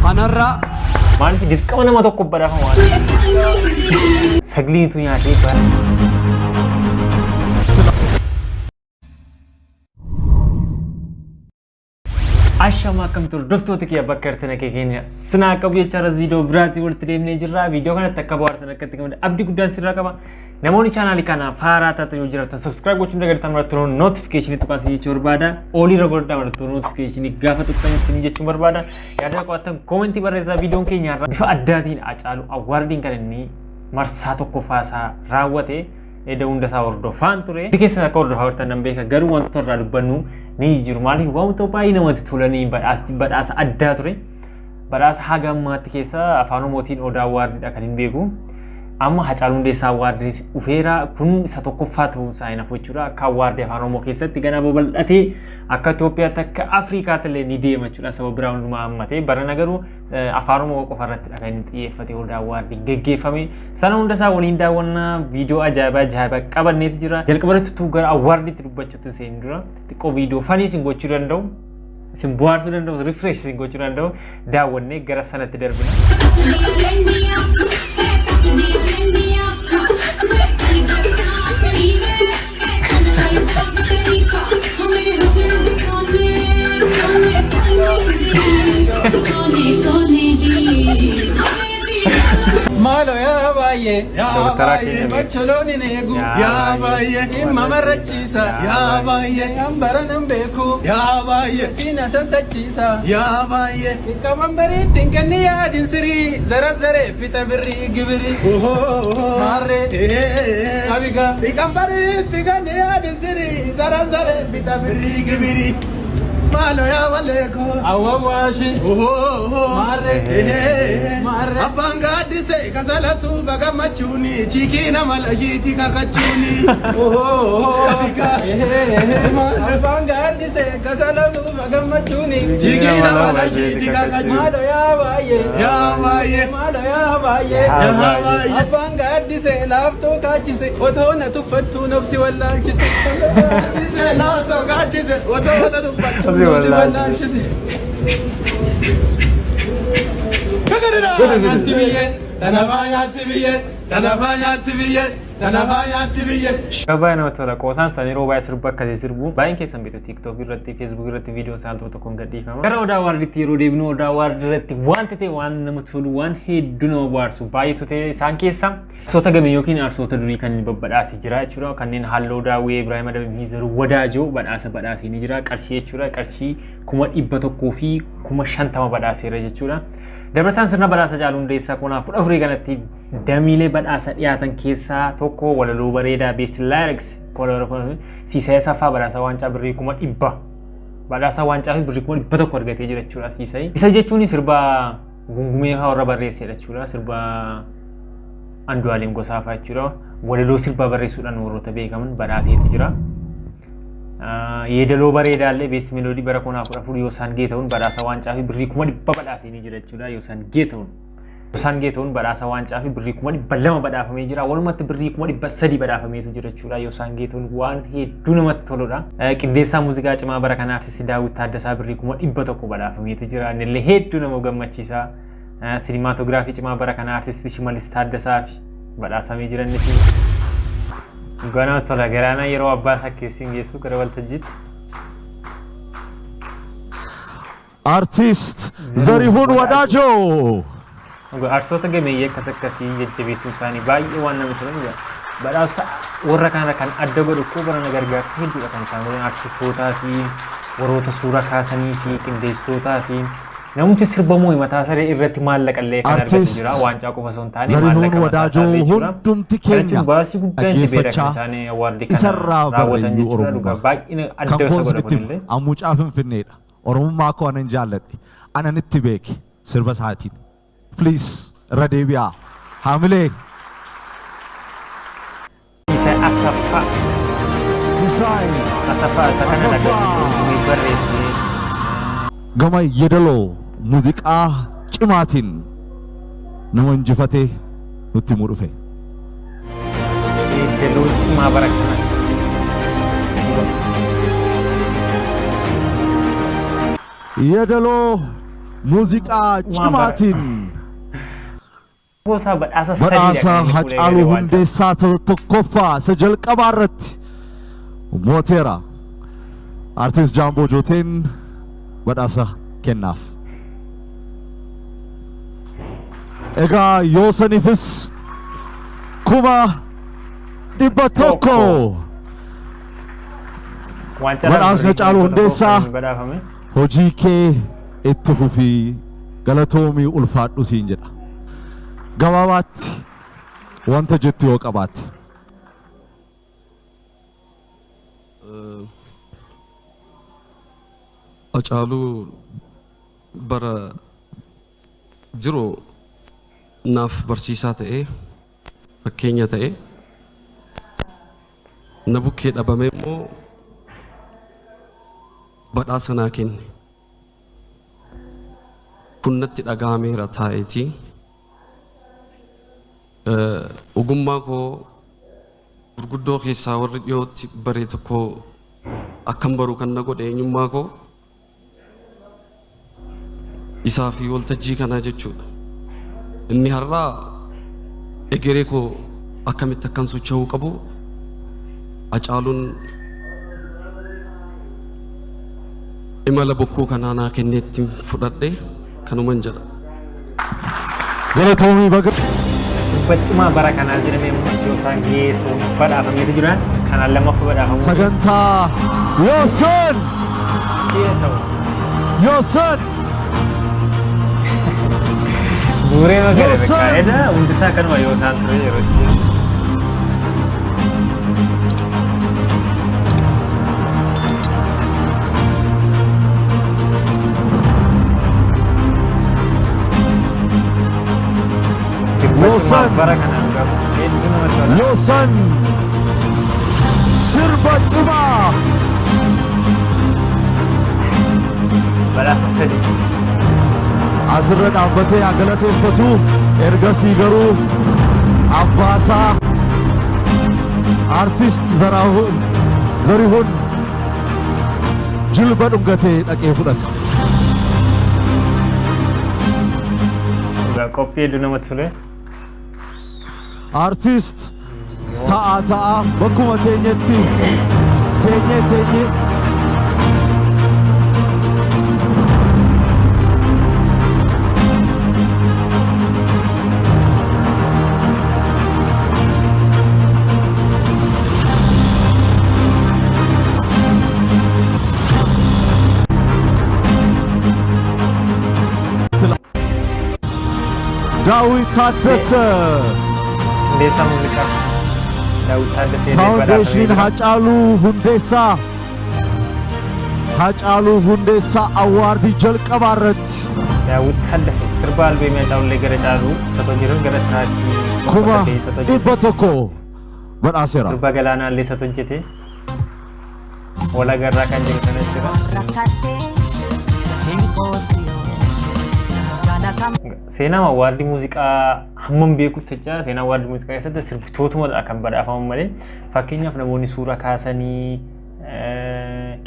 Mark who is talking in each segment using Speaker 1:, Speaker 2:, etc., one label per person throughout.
Speaker 1: Kanarraa
Speaker 2: Maaliif dirqama nama tokko badhaafama waan sagliitu nyaatee bara. Ashama akkamitti hordoftoota kiyya bakka jirtan akka keenya sinaa qabu jecha irras viidiyoo biraatii walitti deemnee jirra. Viidiyoo kanatti akka bohaartan akka itti gammadan abdii guddaan sirraa qaba. Namoonni chaanaalii kana faaraa taatan yoo jiraatan subscribe gochuun dagartan mallattoo notification tuqaa isin jechuu barbaada. Olii irra godhadhaa mallattoo notification gaafa tuqxan isin jechuun barbaada. Yaada qabaattan koomentii barreessaa viidiyoon keenya irraa bifa addaatiin Hacaaluu Awwaardiin kan inni marsaa tokkoffaa isaa raawwate edda hunda isaa hordofaan ture. Hundi keessan akka hordofaa turtan nan beeka garuu wantoota irraa dubbannu ni jiru. Maaliif wantoota baay'ee namatti tolanii badhaasa addaa ture. Badhaasa haga ammaatti keessa afaan Oromootiin Odaa Awwaardiidha kan hin beeku. Amma Hacaaluu Hundeessaa Awwaardiinis dhufeera. Kun isa tokkoffaa ta'uun isaa hin hafu jechuudha. Akka Awwaardii afaan Oromoo keessatti ganaa babal'atee akka Itoophiyaatti akka Afrikaatti illee ni deema jechuudha. Saba biraa hundumaa hammatee barana garuu afaan Oromoo qofa irrattidha kan inni xiyyeeffate Odaa Awwaardiin geggeeffame. Sana hunda isaa waliin daawwannaa viidiyoo ajaa'ibaa ajaa'ibaa qabanneetu jira. Jalqaba irratti utuu gara Awwaardiitti dubbachuutti hin seenin dura xiqqoo viidiyoo fanii isin gochuu danda'u. Isin bohaarsuu danda'u, refresh isin gochuu danda'u daawwannee gara sanatti darbina.
Speaker 1: Maalo yaa baay'ee
Speaker 2: Doktaraa keenya beeku.
Speaker 1: macholoon hin eegu
Speaker 3: Yaa baay'ee
Speaker 1: dhimma marrachiisa
Speaker 3: yaa baay'ee
Speaker 1: kan baran beeku
Speaker 3: yaa baay'ee
Speaker 1: siina sassachiisa
Speaker 3: yaa baay'ee
Speaker 1: qaban bariitti hin kenni yaadin sirii zara zaree fixa birrii gibirii maarree qabiga
Speaker 3: Dhiqambariitti kan yaadin sirii zara zare bita birrii gibirii maalo yaa waleekoo.
Speaker 1: awwawaashi maarree maarree
Speaker 3: Abbaan gaaddise kasala suufa gammachuuni chiikii nama lashiiti kakachuuni. Qabiga.
Speaker 1: Abbaan gaaddise kasala suufa gammachuuni
Speaker 3: Chiikii nama lashiiti kakachuuni.
Speaker 1: maalo yaa baay'ee
Speaker 3: Yaa baay'ee
Speaker 1: maalo yaa baay'ee
Speaker 3: yaa baay'ee.
Speaker 1: Abbaan gaaddise laaftoo kaachise otoo na tuffattuu nafsi wallaalchise.
Speaker 3: Gaaddise laaftoo kaachise otoo na tuffachuu.
Speaker 2: Nafsi
Speaker 1: Nafsi wallaalchise.
Speaker 3: Nyaatti biyyee, dhanafaa nyaatti biyyee, dhanafaa nyaatti biyyee, dhanafaa nyaatti biyyee.
Speaker 2: Baay'ee namatti tola. Qoosaan isaanii yeroo baay'ee sirba akkasii sirbu. Baay'een keessan beektu TikTok irratti, Facebook irratti viidiyoon isaan tokko tokkoon gadhiifama. Gara Odaa Awaarditti yeroo deebinu Odaa Awaard irratti wanti ta'e waan nama tolu waan hedduu nama bohaarsu baay'eetu ta'e isaan keessa. Artistoota gamee yookiin artistoota durii kan inni babbadhaase jira jechuudha. Kanneen Halloo Daawwee, Ibraahim Adam fi Zaruu Wadaajoo badhaasa badhaasee ni jira. Qarshii jechuudha. Qarshii 150,000 badhaaseera jechuudha. Dabalataan sirna badhaasa Hacaaluu Hundeessaa 2014 kanatti damiilee badhaasa dhiyaatan keessaa tokko walaloo bareedaa Best Lyrics Siisay Asaffaa badhaasa waancaa birrii 100,000 badhaasa waancaa fi birrii 100,000 argatee jira jechuudha Siisay. Isa jechuun sirba gungumee fa'aa warra barreessedha jechuudha. Sirba Andu'aalem Gosaa fa'aa jechuudha. Walaloo sirbaa barreessuudhaan warroota beekaman badhaaseetu jira. Yeedaloo bareedaallee Best Melody bara 2014 Yoosaan Geetahuun badhaasa waancaa fi birrii 100,000 badhaasee ni jira jechuudha. Yoosaan Geetahuun. Yoosaan Geetahuun badhaasa waancaa fi birrii 200,000 badhaafamee jira. Walumatti birrii 300,000 badhaafameetu jira jechuudha. Yoosaan Geetahuun waan hedduu namatti toludha. Qindeessaa muuziqaa cimaa bara kanaa Artisti Daawwit Taaddasaa birrii 100,000 badhaafameetu jira. Innillee hedduu nama gammachiisa. Sinimaatoogiraafii cimaa bara kanaa Artisti Shimallis Taaddasaa fi badhaasamee jira innis. Dhugaa namatti tola. Galaanaa yeroo abbaa isaa keessin geessu gara waltajjiitti.
Speaker 4: Artist Zarihun Wadaajoo.
Speaker 2: Dhugaa artistoota gameeyyii akkas akkasii jajjabeessuun isaanii baay'ee waan namatti tolan. Badhaasa warra kana kan adda godhu koo barana gargaarsa hedduudha kan isaan godhan artistootaa fi warroota suura kaasanii fi qindeessitootaa fi namni sirba moo'e mataa saree irratti maallaqa illee kan argatu
Speaker 4: Artist
Speaker 2: jira. Waancaa qofa osoo hin taane
Speaker 4: Zarihun
Speaker 2: maallaqa mataa
Speaker 4: Wadaajoo
Speaker 2: isaa jechuudha.
Speaker 4: hundumti
Speaker 2: Kana jechuun
Speaker 4: keenya
Speaker 2: baasii guddaa itti beera kan
Speaker 4: dhaggeeffachaa
Speaker 2: isaan awwaardii kana
Speaker 4: isarraa
Speaker 2: raawwatan
Speaker 4: barreeyyuu
Speaker 2: jechuudha. Dhugaa
Speaker 4: Oromummaa.
Speaker 2: baay'ina
Speaker 4: Kan
Speaker 2: adda isa
Speaker 4: koo
Speaker 2: godha
Speaker 4: isinitti
Speaker 2: kunillee.
Speaker 4: hima. An mucaa Finfinneedha. Oromummaa koo anan jaalladhe. Anan itti beeke sirba isaatiin. Please irra deebi'aa. Haamilee.
Speaker 2: Isa Asaffaa.
Speaker 4: Sisaay
Speaker 2: Asaffaa isa kana
Speaker 4: Asaffaa.
Speaker 2: dhaggeeffatu barreesse.
Speaker 4: Gama yeedaloo muuziqaa cimaatiin nama injifatee nutti himuu dhufe.
Speaker 2: Yeedaloo cimaa bara kana.
Speaker 4: Yeedaloo Muuziqaa cimaatiin
Speaker 2: Gosa badhaasa sadiidha
Speaker 4: badhaasa
Speaker 2: kan inni fuudhee
Speaker 4: Hacaaluu
Speaker 2: galee waan
Speaker 4: Hundeessaa tokkoffaa isa jalqabaa irratti mooteera. Artiist Jaamboo Jooteen badhaasa kennaaf. Egaa Yoosaniifis 100,000.
Speaker 2: Waancaa
Speaker 4: Badhaasni Hacaaluu Hundeessaa
Speaker 2: badhaafame.
Speaker 4: Hojii kee itti fufii, galatoomii, ulfaadhu siin jedha. Gabaabaatti wanta jettu yoo qabaatte.
Speaker 5: Hacaaluu bara jiru naaf barsiisaa ta'ee, fakkeenya ta'e, na bukkee dhabame immoo badhaasa naa kenne. Kun natti dhaga'ameera taa'eeti. Ogummaa koo gurguddoo keessaa warri dhiyootti bare tokko akkan baru kan na godhe eenyummaa koo isaa fi waltajjii kanaa jechuudha. Inni har'aa egeree koo akkamitti akkan socho'uu qabu Hacaaluun imala bokkuu kanaa naa kenneetti fudhadhe, kanuman jedha.
Speaker 4: Galatoomii, baga.
Speaker 2: Sirba cimaa bara kanaa jedhamee ammas Yoosaan Geetuun badhaafameetu jira. Kanaan lammaffaa badhaafamu.
Speaker 4: Sagantaa Yoosan
Speaker 2: Geetoo.
Speaker 4: Yoosan
Speaker 2: Buuree magale
Speaker 4: Yoosaan!
Speaker 2: bakka edha hundisaa kanuma Yoosaan ture yeroo itti. Sirba cimaa
Speaker 4: Yoosaan!
Speaker 2: bara kanaa dhugaa hedduu namatti tola.
Speaker 4: Yoosan sirba cimaa.
Speaker 2: Badhaasa sadi.
Speaker 4: Asirra dhaabbatee haa galateeffatu, ergasii garuu abbaasaa artist Zarihun jilba dhungatee dhaqee fudhata.
Speaker 2: Dhugaa qophii hedduu namatti tole.
Speaker 4: Artist ta'a ta'a bakkuma teenyetti teenyee teenyee Daawit Taaddasee
Speaker 2: Hundeessaa muuziqaa Daawit Taaddasee
Speaker 4: Faawundeeshiniin Hacaaluu Hundeessaa Hacaaluu Hundeessaa award jalqabaa irratti
Speaker 2: Daawit Taaddasee sirba albeemii Hacaalullee gara caalu isatu jiru gara tiraakii
Speaker 4: kuma
Speaker 2: isatu hojjete.
Speaker 4: 100 badhaaseera.
Speaker 2: Sirba Galaanaallee isatu hojjete. Walagarraa kan jiru sana jira.
Speaker 6: Rakkattee hin qoosne jaalatam.
Speaker 2: Seenaa award muuziqaa hammam beekutti jecha, seenaa award muuziqaa keessatti sirbitootumadha kan badhaafaman malee, fakkeenyaaf namoonni suura kaasanii,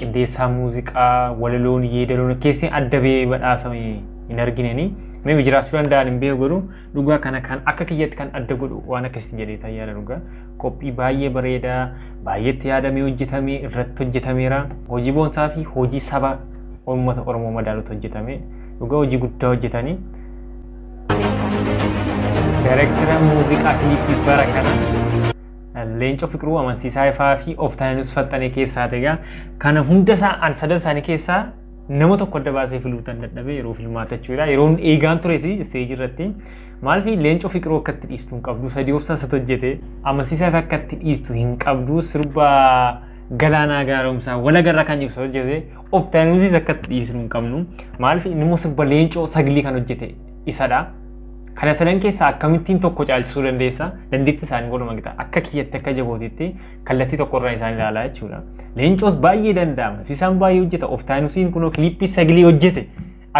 Speaker 2: qindeessaa muuziqaa, walaloon, yeedaloon keessi adda ba'ee badhaasame hin argineni. Mee jiraachuu danda'an hin beeku, garuu dhugaa kana kan akka kiyyatti kan adda godhu waan akkasitti jedhee tayyaara. Dhugaa qophii baay'ee bareedaa, baay'eetti yaadamee hojjetamee irratti hojjetameera. Hojii boonsaa fi hojii saba uummata Oromoo madaalutu hojjetame. Dhugaa hojii guddaa hojjetanii. Daayirektara muuziqaa kiliippii bara kana Leencoo Fiqiruu, Amansiisaa Ifaa fi Oftaaninus Faxxanee keessaa egaa kana hunda isaa an sadan isaanii keessaa nama tokko adda baasee filuutan dadhabee yeroo filmaata jechuudha. Yeroon eegaan tures isteejii irratti maaliif Leencoo Fiqiruu akka itti dhiistu hin qabdu, sadii obsaa isatu hojjete, Amansiisaa Ifaa akka itti dhiistu hin qabdu, sirba Galaanaa Gaaromsaa walagarraa kan jiru isa hojjete, Oftaaninus akka itti dhiisnu hin qabnu, maaliif inni immoo sirba Leencoo saglii kan hojjete isadha. Kana sadan keessaa akkamittiin tokko caalchisuu dandeessa? Dandeettii isaanii walumaa gita. Akka kiyyatti, akka jabootitti kallattii tokkorraa isaan ilaalaa jechuudha. Leencoos baay'ee danda'ama. Sisaan baay'ee hojjeta. Oftaanusiin kunoo kiliippii saglii hojjete.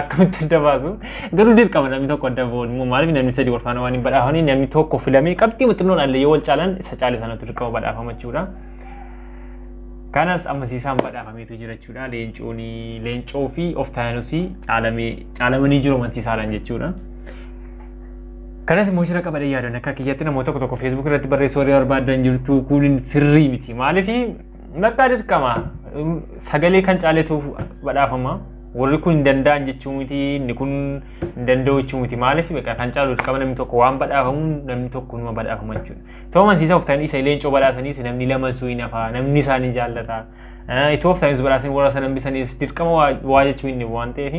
Speaker 2: Akkamitti adda baasu? Garuu dirqama namni tokko adda ba'uun immoo, maaliif namni sadi wal faana waan hin badhaafamne, namni tokko filamee qabxii xinnoodhaan illee yoo wal caalan isa caale sanatu dirqama badhaafama jechuudha. Kanas amansiisaan badhaafameetu jira jechuudha. Leencoon Leencoo fi Oftaanosii caalamanii jiru amansiisaadhaan jechuudha. Kanas immoo shira qabadee yaadan akka kiyyatti namoota tokko tokko Facebook irratti barreessuu warri barbaadan jirtu kun sirrii miti. Maaliif bakka dirqama sagalee kan caaletu badhaafama. Warri kun hin danda'an jechuu miti, inni kun hin danda'u jechuu miti. Maaliif bakka kan caalu dirqama namni tokko waan badhaafamu namni tokko numa badhaafama jechuudha. Ta'u amansiisaa Oftaanos isa Leencoo badhaasaniis namni lama suu hin hafa, namni isaanii jaallata. Itoo Oftaanos badhaasanii warra sana hambisaniis dirqama waa jechuu inni waan ta'eef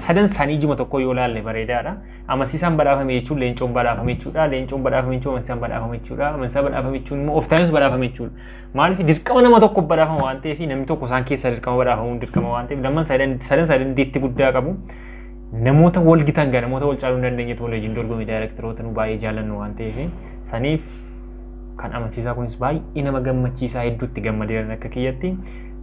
Speaker 2: sadan isaanii ijuma tokko yoo ilaalle bareedaadha. Amansiisaan badhaafame jechuun Leencoon badhaafame jechuudha. Leencoon badhaafame jechuun amansiisaan badhaafame jechuudha. Amansiisaan badhaafame jechuun immoo Oftaanos badhaafame jechuudha. Maaliif dirqama nama tokko badhaafama waan ta'eef namni tokko isaan keessaa dirqama badhaafamuun dirqama waan ta'eef lamman sadan sadan dandeettii guddaa qabu. Namoota wal gitan gaa namoota wal caaluu hin dandeenyetu wal wajjin dorgome daayirektaroota nu baay'ee jaallannu waan ta'eef saniif kan amansiisaa kunis baay'ee nama gammachiisaa hedduutti gammadeeran akka kiyyatti.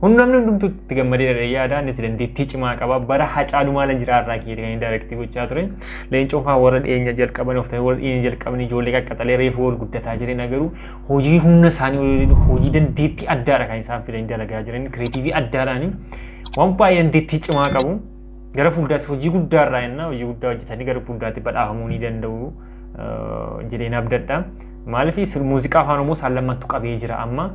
Speaker 2: Namni hundumtuu itti gammadeera yaada innis dandeettii cimaa qaba. Bara Hacaaluu Maalan Jiraa irraa kiyyatti kan inni daayirektii gochaa ture. Leencoon fa'aa warra dhiyeenya jalqaban of ta'e warra dhiyeenya jalqaban ijoollee qaqqaxalee reefu wal guddataa jiran garuu hojii humna isaanii hojii dandeettii addaadha kan isaan fidanii dalagaa jiran kireetiivii addaadhaani waan baay'ee dandeettii cimaa qabu. Gara fuulduraatti hojii guddaa irraa jennaa hojii guddaa hojjetanii gara fuulduraatti badhaafamuu ni danda'u jedheen abdadha. Maaliif muuziqaa afaan Oromoo isaan lammattu qabee jira amma.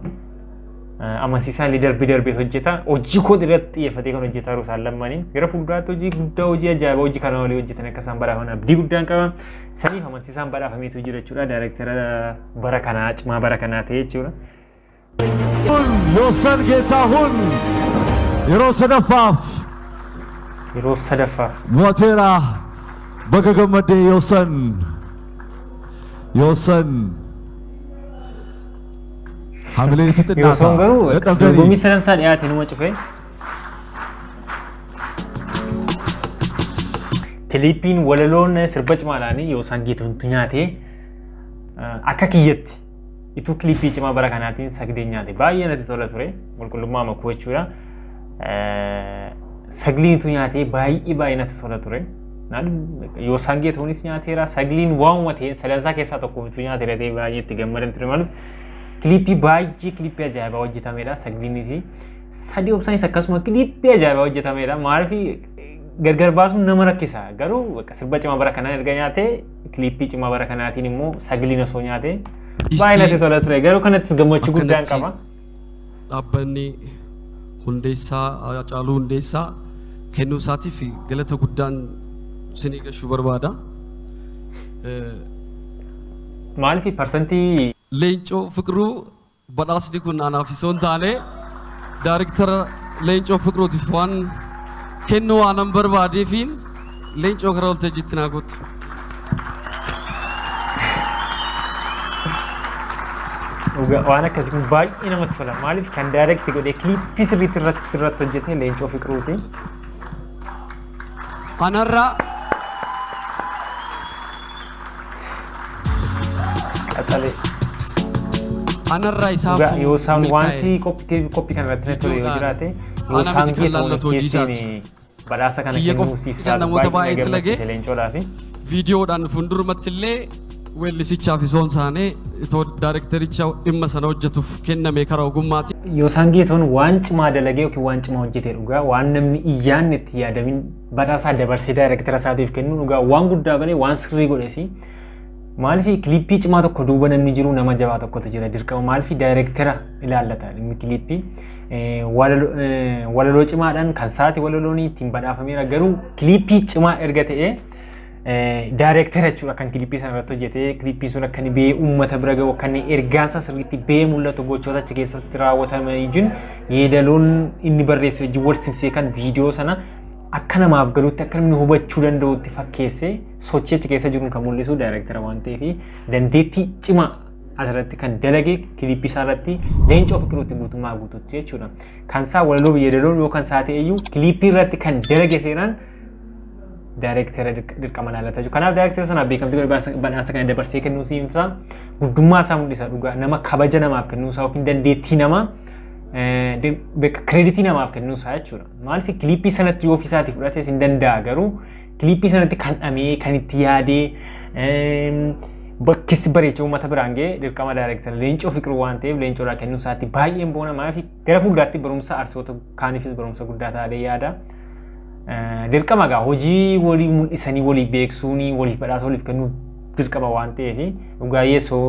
Speaker 2: Amansiisaan illee darbee darbee hojjeta. Hojii koo irratti xiyyeeffatee kan hojjetaa jiru isaan lammanii. Gara fuulduraatti hojii guddaa hojii ajaa'ibaa hojii kana walii hojjetan akka isaan badhaafaman abdii guddaan qaba. Saniif amansiisaan badhaafameetu jira jechuudha. Daayirektara bara kanaa cimaa bara kanaa ta'e jechuudha.
Speaker 4: Yoosan Geetahuun yeroo sadaffaaf
Speaker 2: Yeroo sadaffaaf.
Speaker 4: mo'ateera. Baga gammaddee Yoosan. Yoosan. Hamilee itti xinnaata.
Speaker 2: Yoosan garuu
Speaker 4: Dadhabdanii.
Speaker 2: dorgommii sadan isaa dhiyaate numa cufe. Kiliippiin walaloon sirba cimaadhaan Yoosan Geetahuuntu nyaatee akka kiyyatti ituu kiliippii cimaa bara kanaatiin sagalee nyaate baay'ee natti tola ture qulqullummaa makuu jechuudha. Sagliin ituu nyaatee baay'ee baay'ee natti tola ture. Yoosan Geetahuunis nyaateera sagliin waanuma ta'een sadansaa keessaa tokko ituu nyaateera ta'ee baay'ee itti gammadan ture malu. Kiliippii baay'ee kiliippii ajaa'ibaa hojjetamedha sagliinis. Sadii obsaanis akkasuma kiliippii ajaa'ibaa hojjetamedha. Maaliif gargar baasuun nama rakkisa. Garuu sirba cimaa bara kanaan erga nyaatee kiliippii cimaa bara kanaatiin immoo sagliin osoo nyaatee baay'ee natti tola ture. Garuu kanattis gammachuu guddaan qaba.
Speaker 5: Dhaabbanni Hundeessaa Hacaaluu Hundeessaa kennuu isaatiif galata guddaan isinii gashuu barbaada.
Speaker 2: Maaliif parsantii
Speaker 5: Leencoo Fiqiruu badhaasni kun anaaf osoo hin taane daariktara Leencoo Fiqiruutiif waan kennuu waanan barbaadeefiin Leencoo gara waltajjiitti naa kottu.
Speaker 2: Dhugaa waan akkasii kun baay'ee namatti tola. Maaliif kan daayirekti godhee kiliippii sirriitti irratti hojjete Leencoo Fiqiruuti.
Speaker 5: Anarraa
Speaker 2: Qaxalee.
Speaker 5: Anarraa isaaf
Speaker 2: Dhugaa yoo isaan
Speaker 5: milkaa'e.
Speaker 2: wanti qophii kana irratti natti tole yoo jiraate yoo
Speaker 5: Ana
Speaker 2: isaan
Speaker 5: miti kan
Speaker 2: Geetahuun
Speaker 5: laallatu hojii isaati.
Speaker 2: keesseen badhaasa kana
Speaker 5: Kiyya
Speaker 2: kennuu
Speaker 5: qofa
Speaker 2: siif
Speaker 5: kan
Speaker 2: taatu
Speaker 5: namoota
Speaker 2: baay'ee na
Speaker 5: baay'ee dalage.
Speaker 2: gammachiise Leencoodhaafi.
Speaker 5: Viidiyoodhaan fuuldurumatti illee weellisichaaf osoo hin taane itoo daayirektaricha dhimma sana hojjetuuf kenname karaa ogummaati.
Speaker 2: Yoosaan Geetahuun waan cimaa dalagee yookiin waan cimaa hojjete dhugaa waan namni iyyaan itti yaadamin badhaasaa dabarsee daayirektara isaatiif kennu dhugaa waan guddaa godhe waan sirrii godhesi. Maaliif kiliippii cimaa tokko duuba namni jiru nama jabaa tokkotu jira dirqama maaliif daayirektara ilaallata dhimmi kiliippii. Walaloo cimaadhaan kan saati walaloon ittiin badhaafameera garuu kiliippii cimaa erga ta'ee daayirektara jechuudha kan kiliippii sana irratti hojjetee kiliippiin sun akka inni ba'ee uummata bira gahu akka inni ergaansa sirriitti ba'ee mul'atu gochoota achi keessatti raawwataman wajjin yeedaloon inni barreesse wajjin wal simsee kan viidiyoo sana akka namaaf galutti akka namni hubachuu danda'utti fakkeessee sochii achi keessa jiruun kan mul'isu daayirektara waan ta'eef dandeettii cimaa asirratti kan dalage kiliippii isaa irratti Leencoo Fiqiruutti guutummaa guutuutti jechuudha. Kan isaa walaloo yeedaloon yoo kan isaa ta'e iyyuu kiliippii irratti kan dalage seeraan daayirektara dirqama laallata jechuudha. Kanaaf daayirektara sanaaf beekamtii godhee badhaasa kana dabarsee kennuu isaa guddummaa isaa mul'isa dhugaa nama kabaja namaaf kennuu isaa yookiin dandeettii namaa kireeditii namaaf kennuu isaa jechuudha. Maaliif kiliippii sanatti yoo ofiisaatii fudhates hin danda'a garuu kiliippii sanatti kan dhamee kan itti yaadee Bakkis bareechee uummata biraan ga'e dirqama daayireektar Leencoo Fiqiruu waan ta'eef Leencoodhaa kennuu isaatti baay'een boona maafi gara fuulduraatti barumsa arsoota kaaniifis barumsa guddaa ta'ee yaada. Dirqama gaa hojii walii mul'isanii walii beeksuunii waliif badhaasa waliif kennuu dirqama waan ta'eef dhugaayyee soo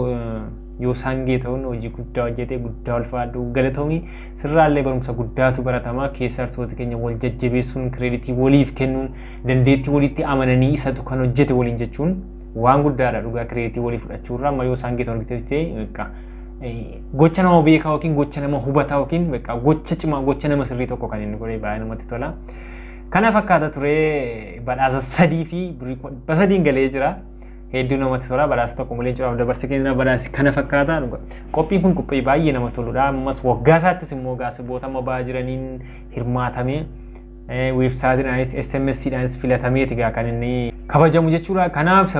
Speaker 2: yoo sangee ta'uun hojii guddaa hojjetee guddaa ulfaadhu galatoomii sirraallee barumsa guddaatu baratama keessa arsoota keenya wal jajjabeessuun kireeditii waliif kennuun dandeettii walitti amananii isatu kan hojjete waliin jechuun waan guddaadha dhugaa kireeditii walii fudhachuurra amma yoo sangee ta'uun hojjete gocha nama beekaa yookiin gocha nama hubataa yookiin gocha cimaa gocha nama sirrii tokko kan inni godhe baay'ee namatti tola. Kana fakkaata ture badhaasa 3 fi birrii 300 galee jira. Hedduu namatti tola badhaasa tokko malee ciraaf dabarse kenna badhaasi kana fakkaata. Qophiin kun qophii baay'ee nama toludha. Ammas waggaa isaattis immoo gaasiboota amma ba'aa jiraniin hirmaatamee weebsaayitiidhaanis SMS-dhaanis filatameeti gaa kan inni kabajamu jechuudha. Kanaaf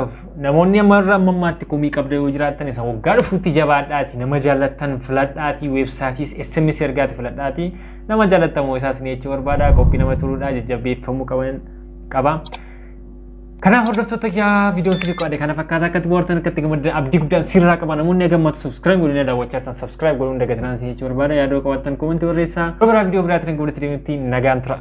Speaker 2: namoonni ammarra amma ammaatti komii qabda yoo jiraattan isa waggaa dhufuutti jabaadhaati nama jaallattan filadhaati weebsaayitiis SMS ergaati filadhaati nama jaallattan moo isaas ni jechuu barbaada qophii nama toludha jajjabeeffamuu qaban qaba. Kanaaf hordoftoota kiyyaa viidiyoon sirrii qo'adhe kana fakkaata akkatti bohaartan akkatti gammaddan abdii guddaan sirraa qaba namoonni gammatu subscribe godhanii daawwachaa jirtan subscribe godhuun dagatinaan isin jechuu barbaada yaadoo qabaattan koomentii barreessaa. Yeroo biraa viidiyoo biraatiin walitti deemutti nagaan tura.